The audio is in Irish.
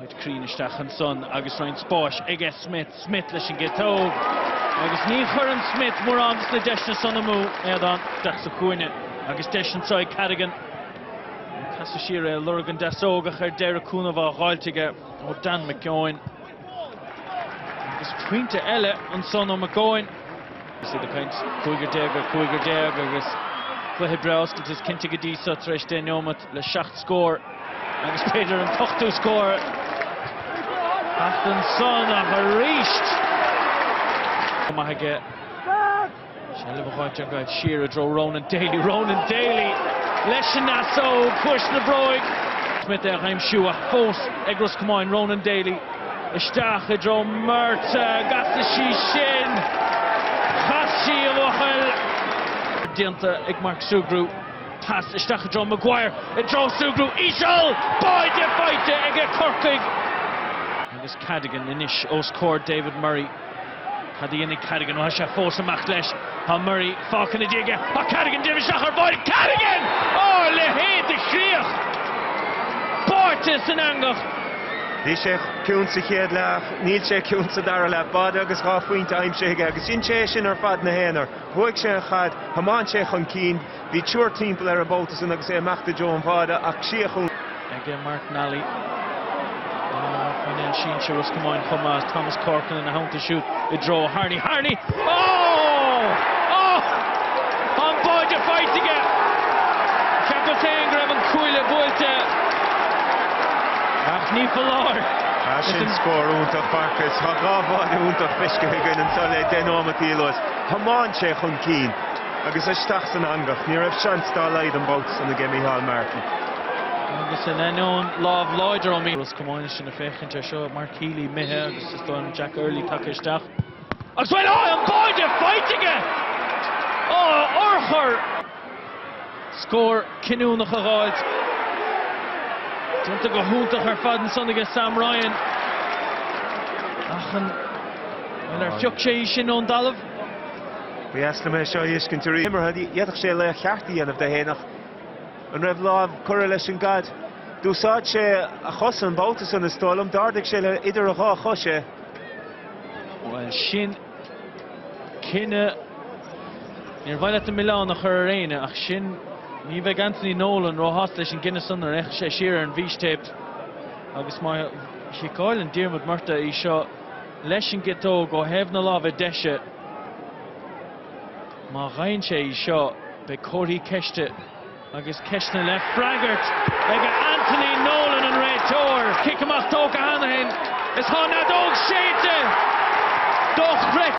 Liathróid cruinn isteach ansan agus roinnt spáis aige Smith. Smith leis an gciotóg agus ní chuireann Smith mórán de na deiseanna san amú. Aodán isteach sa chúinne agus deis anseo ag Cadogan. Casadh siar é ag lorg an deasóg ach ar deireadh cúnamh á dh'fháilt aige ó Dan McKeown. Agus pointe eile ansan ó McGowan. Is iad ag caint 15 ar 15 agus cluiche breá oscailte is cinnte go dtí seo tar éis 10 neomat le 7 scór agus b'fhéidir an t-ochtú scór teacht ansan ach arís go maith aige. Seilbh á dh'fháilt ar gcaid siar i dtreo Ronan Daly. Ronan Daly leis an ndeasóg, cois na bróige. Smith é a aimsiú ach fós ag Ros Comáin, Ronan Daly isteach i dtreo Murtagh. An gcasfaidh sí sin. Chas sí a bhuachaill. Déanta ag Mark Sugrue. Pas isteach i dtreo Maguire, i dtreo Sugrue, íseal! Báide faighte aige Corcaigh! Agus Cadogan anois os comhair David Murray. Cad a dhéanfaidh Cadogan? Tá sé fós ag imeacht leis. Tá Murray fágtha ina dhiaidh aige. Tá Cadogan ag déanamh isteach ar bháide. Cadogan! Ó, a leithéid de chríoch! Báite san eangach! Bhí sé ciúin sa chéad leath, níl sé ciúin sa dara leath. Báide agus 2 phointe aimsithe aige agus dhein sé é sin ar fad ina aonar. Bhuaigh sé an chaid, thiomáin sé chun cinn. Bhí triúr timpeall air an babhta san agus é ag imeacht i dtreo an bháide ach síoth chun. aige Martin Nally. Painéal sinsir Ros Comáin chomh maith, Thomas Corcoran ina theannta siúd i dtreo Harney. Harney! Oh! Oh! Tá an báide faighte aige! Cheapas féin go raibh an cuaille buailte ach ní foláir. Ah, sin scór iontach, Marcus. Tá 2 bháide iontach feicthe againn anseo le 10 nóimeat anuas. Thiomáin sé chun cinn. Agus isteach san eangach. Ní raibh seans dá laghad an babhta san aige Micheál Martin. Agus in ainneoin lámh láidir ó Ros Comáin sin ag féachaint ar seo, Mark Healy imithe agus is dóigh liom Jack Early tagtha isteach. Agus bhuel, ó, an báide faighte aige! Ó, urchar! Scór cinniúnach a dh'fháilt. Déanta go hiontach ar fad ansan aige Sam Ryan. Ach an, bhuel, ar phioc sé í sin ón dtalamh? Ba dheas liom é seo a fheiscint arís. Imeartha, d'fhéadfadh sé laoch ceart a dhéanamh de fhéin ach an raibh lámh curtha leis an gcaid? D'úsáid sé a chosa an babhta san is dóigh liom. D'ardaigh sé le idir a dhá chois é. Bhuel, sin cinneadh. Níor mhaith leat an milleán a chur ar éinne ach sin, ní bheidh Anthony Nolan róshásta leis an gcinneadh san nuair a fhéachfaidh sé siar ar an bhfístéip agus má chiceáileann Diarmuid Murtagh í seo, leis an gciotóg ó thaobh na láimhe deise. Má fhaigheann sé í seo, beidh comharthaí ceiste agus ceisteanna le freagairt ag Anthony Nolan, an réiteoir. Cic amach tógtha cheana féin is tá an fheadóg séidte.